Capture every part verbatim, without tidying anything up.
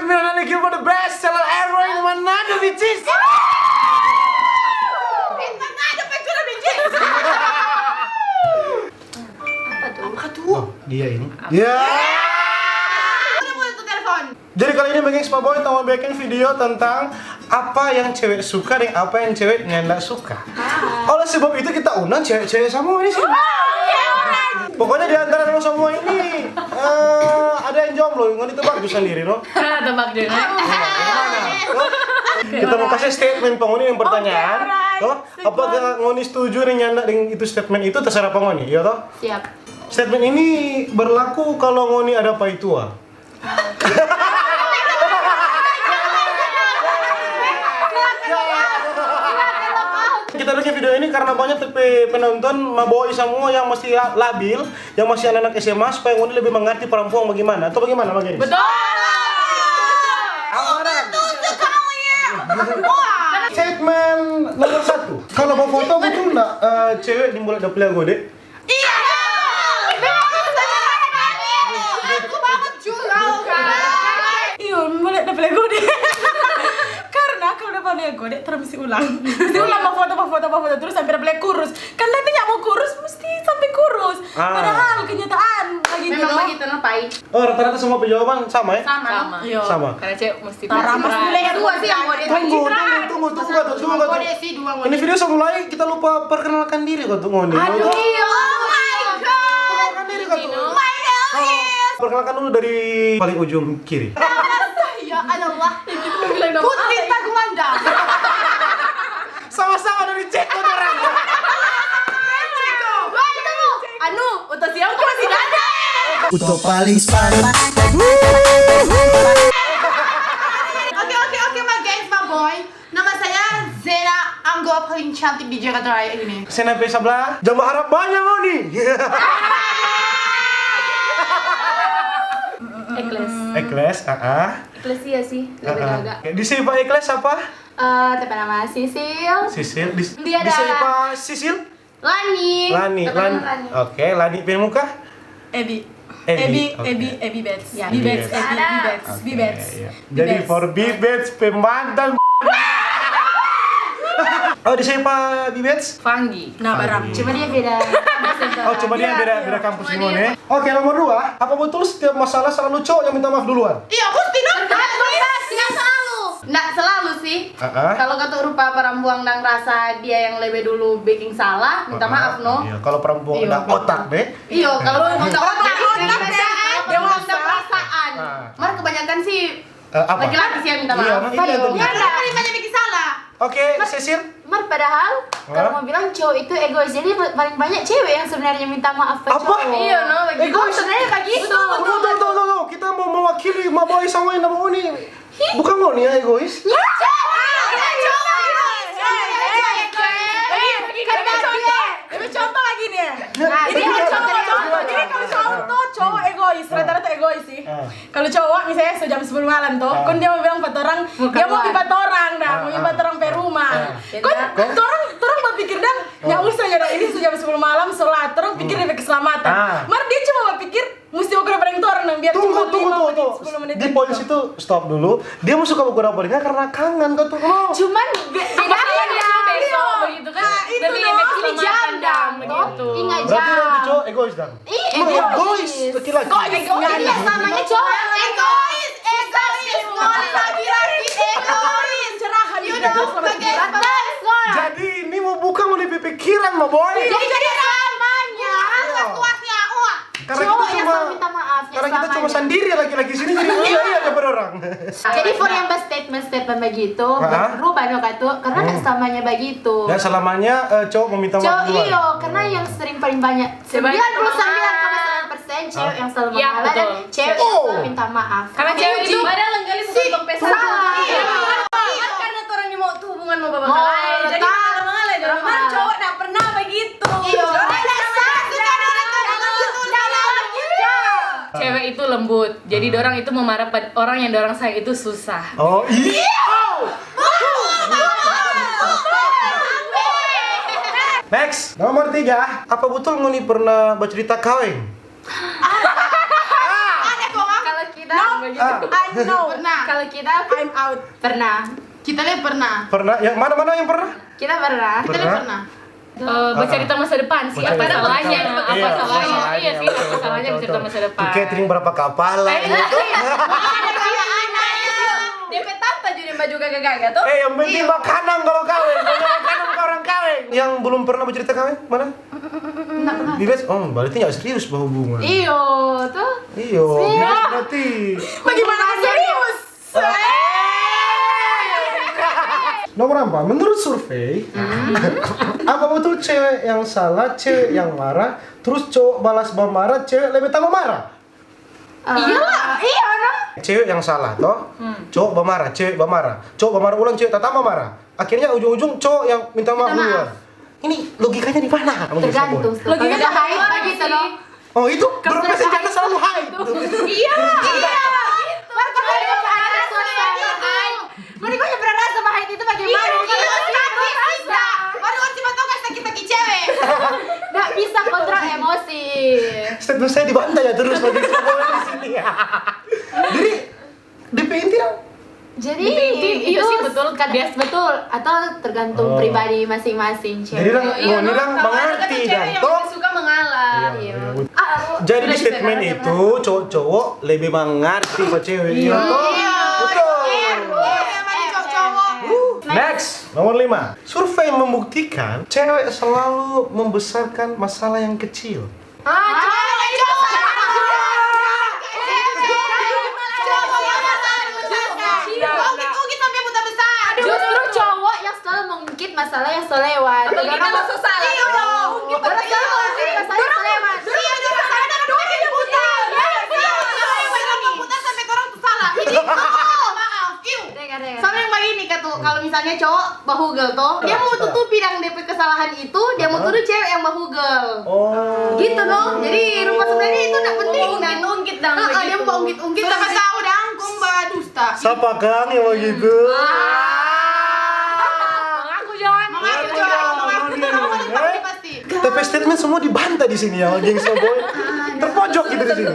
Mirna Legi for the best seller ever in Manado, bitches. In Manado, Pantura, bitches. Apa tuh? Apa tuh? Oh, dia ini. Ya. Udah mulai tuh telepon. Jadi kali ini Bang Gengs Maboy mau bikin video tentang apa yang cewek suka dan apa yang cewek nyanda suka. Oleh sebab itu kita undang cewek-cewek semua di sini. Pokoknya di antara lo semua ini, eh, ada yang jomblo, ngoni tebak tu sandiri, no? Tebak dulu. Gimana? Tuh, kita mau kasih statement pa ngoni yang pertanyaan. Tuh, apakah ngoni setuju deng nyanda deng itu statement itu, terserah pa ngoni, ya toh? Siap. Statement ini berlaku kalau ngoni ada paitua. Kita bikin video ini karena banyak tapi penonton Maboy semua yang masih labil, yang masih anak-anak S M A, supaya ngoni lebih mengerti perempuan bagaimana atau bagaimana, Bang Gengs? Betul. Statement nomor satu. Kalau mau foto betul nggak, eh, cewek di mulai dapil gode? Iya. Aku banget juga. Iyo, mulai dapil gode. Karena kalau dapil gode, terus mesti ulang. Mesti ulang, mau foto, mau foto, mau foto, terus sampai dapil kurus. Kan nanti nggak mau kurus, mesti sampai kurus. Ah. Padahal kenyataan begitu. Memang begitu, no, Pai. Oh, rata-rata semua jawaban sama, ya? Sama. Sama. Iyo. Sama. Karena cewek mesti. Tunggu, tunggu, tunggu, tunggu, tunggu, tunggu. Ini video sebelum mulai, kita lupa perkenalkan diri katu ngoni. Aduh, iyo. Oh my God. Perkenalkan diri katu. My name is. Perkenalkan dulu dari paling ujung kiri. Nama saya adalah Putri Tagumanda. Sama-sama dari Ceko dorang. Ceko. Wah, itu anu, Uto Siongko si Dada. Uto paling span. Oke, oke, oke, my gengs, my boy. Nama saya Zena, Anggo paling cantik di Jakarta Raya ini. Sena pe sabla, jamba harap banyak ngoni. Ekles. Ekles, ah, ah. Eklesia sih, lebih agak. Di sini Pak Ekles apa? Eh, tapi nama Sisil. Sisil, di, di sini Pak Sisil? Lani. Lani, Lani. Oke, Lani pe muka? Ebi. Ebi, Ebi, Ebi Bets. Ebi Bets, Ebi, Ebi Bets, Ebi Bets. Jadi for Bibets pe mantan. Oh, di siapa Bibets? Fanggi. Nah, barang. Cuma dia beda. Oh, cuma dia beda, beda kampus. Cuma dia. Oke, nomor dua. Apa betul setiap masalah selalu cowok yang minta maaf duluan? Iya, pasti dong. Nggak selalu. Nggak selalu sih. Kalau kata rupa perempuan yang rasa dia yang lebih dulu bikin salah, minta maaf, no? Iya, kalau perempuan nggak otak deh. Iyo, kalau mau minta otak, dia mau minta perasaan. Mar kebanyakan sih laki-laki sih yang minta maaf. Iya, paling banyak bikin salah. Oke, Sisir. Mar, padahal kalau mau bilang cowok itu egois, jadi paling banyak cewek yang sebenarnya minta maaf ke cowok. Iya, no, begitu. Egois. Sebenarnya begitu. Tunggu, tunggu, tunggu, tunggu. Kita mau mewakili Maboy sama yang nama Uni. Bukan ngoni yang egois. Ya, cowok. Ini contoh lagi nih. Ini contoh, contoh. Jadi kalau cowok tuh, cowok egois, rata-rata egois sih. Kalau cowok misalnya so jam sepuluh malam tuh, kan dia mau bilang pa torang, dia mau pi pa torang dah, mau pi pa torang pe rumah. Kan torang, torang berpikir dang, nggak usah ya dong, ini so jam sepuluh malam, sholat, torang pikir dia pe keselamatan. Mar dia cuma berpikir, musti mo kena paling torang dong, biar cuma lima menit, sepuluh menit. Di poin situ, stop dulu. Dia mo suka mo kena paling karena kangen katu. Cuman be-, beda ya. Besok begitu kan. Nah, itu dong. Ini jam dang, begitu. Ingat jam. Berarti nanti cowok egois dang. Ih, egois. Egois, laki-laki. Kok egois? Iya, namanya cowok egois. Egois, egois, laki-laki egois. Cerahan. You know, bagai, bagai. Jadi ini mo buka mo di pikiran, Maboy. Jadi, jadi selamanya. Karena kita cuma, karena kita cuma sandiri laki-laki sini, jadi iya, iya aja per orang. Jadi for yang berstatement-statement begitu, berubah dong katu, karena nggak selamanya begitu. Dan selamanya, eh, cowok meminta maaf duluan. Iyo, karena yang sering paling banyak, sembilan puluh sembilan koma sembilan persen cewek yang selalu mengalah dan cewek yang selalu minta maaf. Karena cewek itu padahal lenggali bukan tong pesan. Salah. Iya. Kan karena orang yang mau tuh hubungan mau bawa lain. Jadi kalau mengalah, cowok nggak pernah begitu. Iya. Orang nggak suka orang kalau begitu. Cewek itu lembut. Jadi dorang itu memarah pad-, orang yang dorang sayang itu susah. Oh, iya. Next, nomor tiga. Apa betul ngoni pernah bercerita kaweng? Ada kong. Kalau kita Ah. I know. Pernah. Kalau kita, I'm out. Pernah. Kita le pernah. Pernah? Yang mana-mana yang pernah? Kita pernah. Kita le pernah. Eh, bercerita masa depan sih, apa salahnya? Apa salahnya? Iya sih, apa salahnya bercerita masa depan? Catering berapa kapal lah, gitu. Ada kayak anak itu. D P tanta juga baju gaga-gaga tuh. Eh, yang penting makanan kalau kawin, banyak makanan kalau orang kawin. Yang belum pernah bercerita kawin, mana? Nggak pernah. Bibes, oh, berarti nggak serius berhubungan. Iyo, tuh. Iyo, serius berarti. Bagaimana serius? Nomor empat, menurut survei, apa betul cewek yang salah, cewek yang marah, terus cowok balas bamarah, cewek lebe tambah marah? Iyalah, iya, no? Cewek yang salah, toh? Cowok bamarah, cewek bamarah. Cowok bamarah ulang, cewek tatamba marah. Akhirnya ujung-ujung cowok yang minta maaf duluan. Ini logikanya di mana? Tergantung. Logikanya haid begitu, no? Oh, itu berapa senjata selalu haid. Iya, iya. Baru kemarin ada selesai. Baru kemarin pernah rasa bahaya itu bagaimana? Iya, iya, iya. Baru orang cuma tahu kan sakit-sakit cewek. Nggak bisa kontrol emosi. Statement saya dibantah ya terus lagi semua di sini. Jadi, D P inti dong. Jadi, D P inti, iya itu sih, betul, kan? Bias betul atau tergantung pribadi masing-masing cewek. Jadi, dong, iya, ngoni dong mengerti, dong, toh? Suka mengalah. Iya, iya. Jadi, di statement itu, cowok-cowok lebih mengerti ke cewek. Iya, toh? Iya, betul. Iya, emang cowok-cowok. Next, nomor lima. Survei membuktikan cewek selalu membesarkan masalah yang kecil. Ah, cowok, cowok. Ungkit-ungkit sampai buta besar. Justru cowok yang selalu mengungkit masalah yang so lewat. Apalagi kalau so salah. Iya, orang selalu mengungkit masalah yang so lewat. Iya, orang salah dan orang buta. Iya, orang buta sampai orang tuh salah. Ini, oh, maaf. Iu. Dengar, dengar. Sama yang begini, Kak, tuh. Kalau misalnya cowok bahugel toh, dia mau tutupi dang depe kesalahan itu, dia mau tuduh cewek yang bahugel. Oh. Gitu, no. Jadi, rupa sebenarnya itu ndak penting, dang. Ungkit-ungkit, dang, heeh, dia mau ungkit-ungkit, tapi tahu, dang, kong badusta. Sapa kang yang begitu? Mengaku, Jon. Mengaku, Jon. Mengaku. Tahu ada pasti. Tapi statement semua dibantah di sini ya, geng Soboy. Terpojok gitu di sini.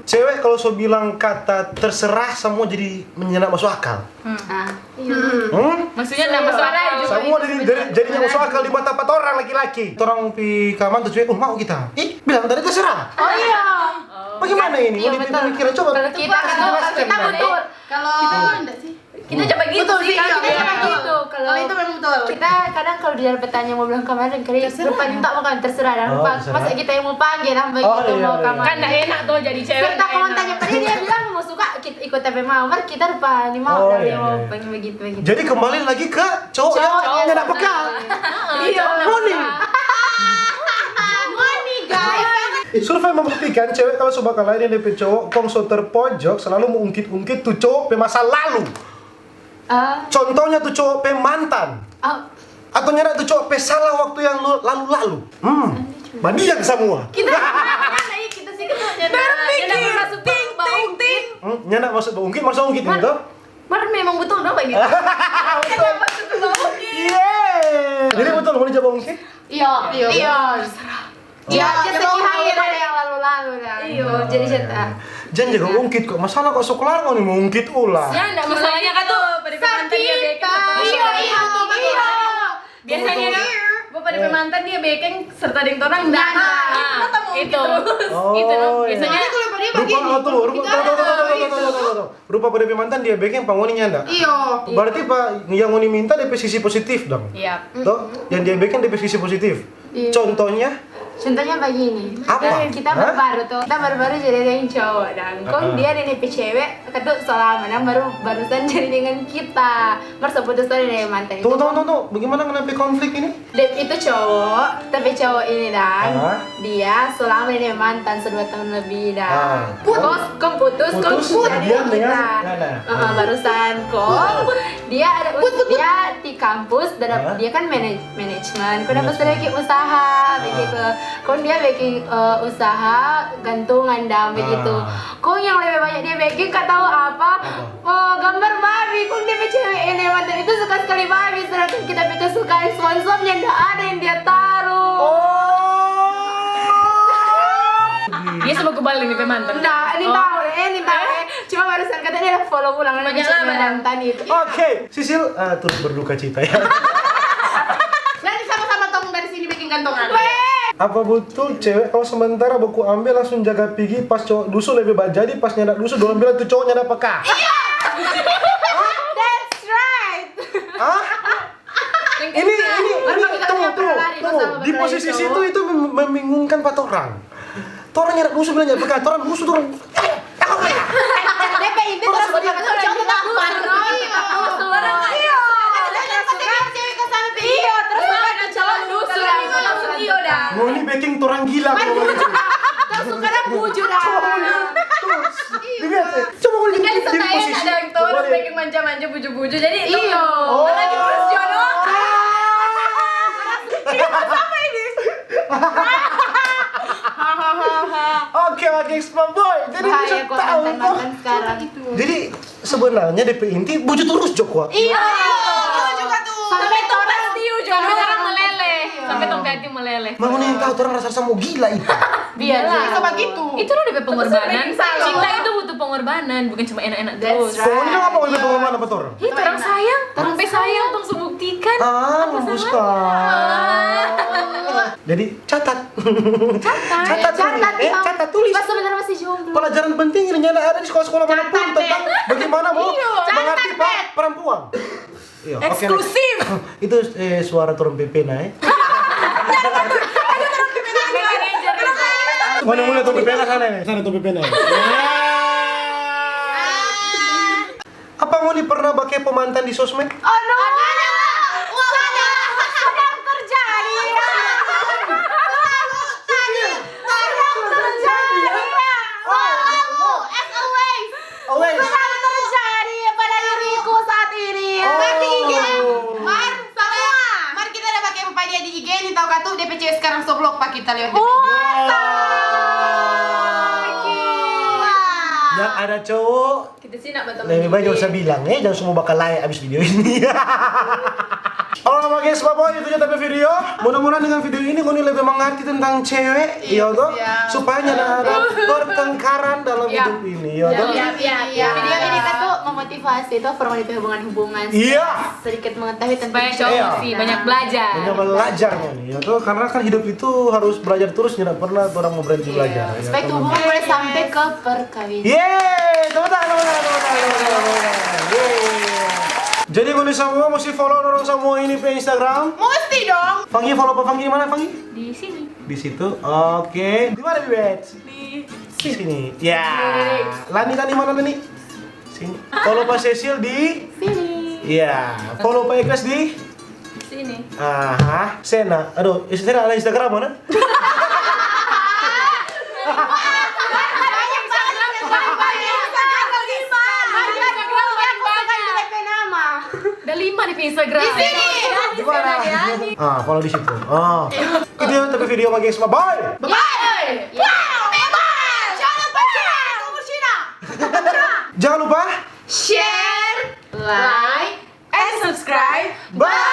Cewek kalau so bilang kata terserah, semua jadi nyanda masuk akal. Hmm? Maksudnya nggak masuk akal. Semua jadi, jadi, jadi nyanda masuk akal di mata empat orang laki-laki. Torang pi kamar tuh cewek, "Oh, mau kita." Ih, bilang tadi terserah. Oh iya. Bagaimana ini? Iya, betul. Coba. Kalau kita, kalau kita betul. Kalau kita enggak sih. Kita coba gitu sih, iya, kita coba gitu. Kalau itu memang betul. Kita kadang kalau dia dapat tanya mau bilang kamar, kali lupa minta mau kan terserah dan lupa. Masa kita yang mau panggil, nah, begitu mau kamar. Kan nggak enak tuh jadi cewek. Serta kalau tanya tadi dia bilang mau suka, kita ikut tapi mau, mar kita lupa nih mau, mau pengen begitu, begitu. Jadi kembali lagi ke cowok yang nggak peka. Iya. Ngoni. Ngoni, guys. Survei membuktikan cewek kalau so bakal lain depe cowok, kong so terpojok, selalu mau ungkit-ungkit tu cowok pe masa lalu. Contohnya tu cowok pe mantan. Atau nyanda tu cowok pe salah waktu yang lalu-lalu. Hmm, badiak samua. Kita, kita sih, kita nyanda, nyanda bermaksud ting, ting, ting. Hmm, nyanda maksud baungkit, maksud ungkit ini toh? Mar memang betul dong begitu. Betul. Iya. Jadi betul mau dicoba ungkit? Iya. Iya. Iya, just sedih aja dari yang lalu-lalu dah. Iya. Jadi cerita. Jangan jaga ungkit kok. Masalah kok so kelar kok nih mau ungkit ulang. Ya, nggak masalahnya kan tuh pada mantan dia backing. Iya, iya, betul, betul. Biasanya kan, gua pada mantan dia backing serta deng torang nggak. Nah, itu. Itu no. Biasanya. Rupa tuh, rupa, tuh, tuh, tuh. Rupa pa depe mantan dia beking pa ngoni nyanda. Iyo. Berarti pa yang ngoni minta depe sisi positif dong. Iya. Toh, yang dia beking depe sisi positif. Iya. Contohnya? Contohnya begini. Apa? Kita baru-baru tuh, kita baru-baru jadi deng cowok dang. Kong dia deng depe cewek, katu selama dang baru barusan jadi dengan kita. Mar so putus tuh deng mantan itu. Tunggu, tunggu, tunggu. Bagaimana, kenapa konflik ini? Dep itu cowok, tapi cowok ini dang, dia so lama ini mantan, so dua tahun lebih dang. Putus, kong putus, kong putus, jadi kita. Heeh, barusan kong dia ada us-, dia di kampus dan dia kan manaj-, manajemen, kong dapat sedikit usaha begitu. Kong dia bikin, eh, usaha gantungan dang begitu. Kong yang lebih banyak dia bikin, kau tahu apa? Oh, gambar babi, kong depe cewek ini mantan itu suka sekali babi, sedangkan kita pe kesukaan sponsor nyanda ada yang dia taruh. Oh. Dia sama kebal ini pe mantan. Nda, ini tahu, eh, ini tahu, eh. Barusan kata dia follow ulang, nanti cek mantan itu. Oke, Sisil, eh, turut berduka cita ya. Nanti sama-sama tong dari sini bikin kantongan. Apa betul cewek kalau sementara baku ambe langsung jaga pigi, pas cowok dusu lebe bajadi, pas nyanda dusu dorang bilang tu cowok nyanda peka? Iya. That's right. Hah? Ini, ini, ini, tunggu, tunggu, tunggu. Di posisi situ itu mem-, membingungkan pa torang. Torang nyanda dusu bilang nyanda peka, torang dusu, torang. Depe inti terus suka, terus suka. Iya, terus suka. Iya, terus suka. Terus suka. Ngoni beking torang gila kalau begitu. Terus suka dan bujur dah. Coba ngoni, coba ngoni di posisi. Ada yang torang beking manja-manja, buju-buju. Jadi itu. Iyo. Oh. Lagi terus jodoh. Sama ini. Oke, oke, Spam Boy. Jadi bisa tahu mantan sekarang. Jadi sebenarnya depe inti buju turus jo kwa. Iya. Sampai tong pasti ujung orang meleleh. Sampai tong hati meleleh. Mau nih tahu orang rasa sama gila itu. Biar bisa begitu. Itu lo depe pengorbanan. Cinta itu butuh pengorbanan, bukan cuma enak-enak terus. Pokoknya apa mau pengorbanan apa tuh? Ih, orang sayang, sampai sayang tong su buktikan. Ah, bagus kan. Jadi catat. Catat. Catat, catat, tulis. Pas sebenarnya masih jomblo. Pelajaran penting ini nyanda ada di sekolah-sekolah manapun tentang bagaimana mau mengerti perempuan. Iya, oke. Eksklusif. Itu, eh, suara torang pe pena, eh. Mana mulai torang pe pena sana, eh? Sana torang pe pena, eh. Apa ngoni pernah bakepo mantan di sosmed? Oh, no. Sedang terjadi. Selalu terjadi. Selalu terjadi. Selalu, as always. Always. Selalu terjadi pada diriku saat ini. Mar di I G, Mar, semua. Mar, kita ada bakepo pa dia di I G, ni tau katu, depe cewek sekarang so blok pa kita lewat depe. Yang ada cowok. Kita sih nak betul. Lebih baik gak usah bilang, eh, jangan semua bakal like abis video ini. Oke, guys, Bapak, itu aja tapi video. Mudah-mudahan dengan video ini ngoni lebih mengerti tentang cewek, iya toh? Supaya nyanda ada pertengkaran dalam hidup ini, iya toh? Iya, iya, iya. Video ini kan tuh memotivasi toh, for ngoni pe hubungan-hubungan. Iya. Sedikit mengetahui tentang cewek. Supaya cowok sih banyak belajar. Banyak belajar ngoni, iya toh? Karena kan hidup itu harus belajar terus, tidak pernah orang mau berhenti belajar. Iya. Supaya tuh hubungan boleh sampai ke perkawinan. Yeay, tepuk tangan, tepuk tangan, tepuk tangan, tepuk tangan, tepuk tangan. Yeay. Jadi ngoni samua musti follow dorang samua ini pe Instagram. Musti dong. Fanggi, follow pa Fanggi di mana, Fanggi? Di sini. Di situ. Oke. Di mana, Bibet? Di sini. Ya. Lani, Lani mana, Lani? Sini. Follow pa Cecil di sini. Ya. Follow pa Ikhlas di sini. Aha. Sena. Aduh, Sena ada Instagram mana? Udah lima di Instagram. Di sini. Di mana? Ah, follow di situ. Oh. Itu ya, tapi video pagi semua. Bye. Bye. Bye. Bye. Jangan lupa share. Jangan lupa share, like, and subscribe. Bye.